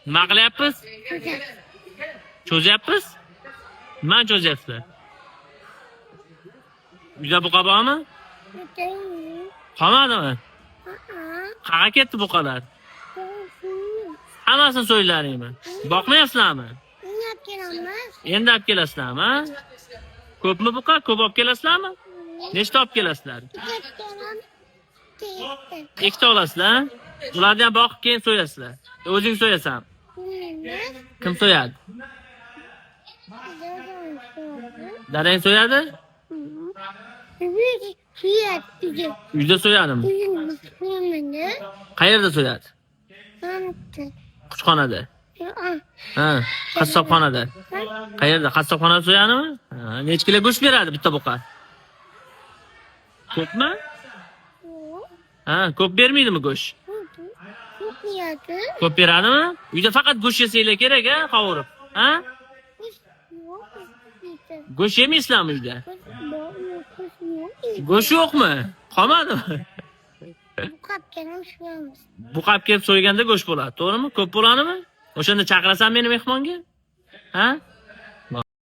Nima qilyapmiz? Cho'zyapmiz? Nimani cho'zyapsizlar? Uyda buqa bormi? Qolmadimi? Qayerga ketdi buqalar? Hammasini so'ylaringmi? Boqmayapsizlarmi? Endi olib kelasizlarmi? Ha? Ko'pmi buqa? Ko'p olib kelasizlarmi? Nechta olib kelasizlar? Ikkita olasizlar. Ularni ham boqib keyin so'yasizlar. O'zing so'yasan. Kim so'yadi? Dadang so'yadi? Uyda so'yadimi? Qayerda so'yadi? Kuchxonada. Ha, qassobxonada. Qayerda? Qassobxonada so'yadimi? Ha, necha kilo go'sht beradi bitta buqa? Ko'pmi? Ha, ko'p bermaydimi go'sht? Ko'p beradimi? Uyda faqat go'sht yesanglar kerak, ha, qovurib. Ha? Go'sht yemaysizlarmi uyda? Go'sht yo'qmi? Qolmadimi? Buqa olib kelib so'yganda go'sht bo'ladi, to'g'rimi? Ko'p bo'ladimi? O'shanda chaqirasan meni mehmonga? Ha?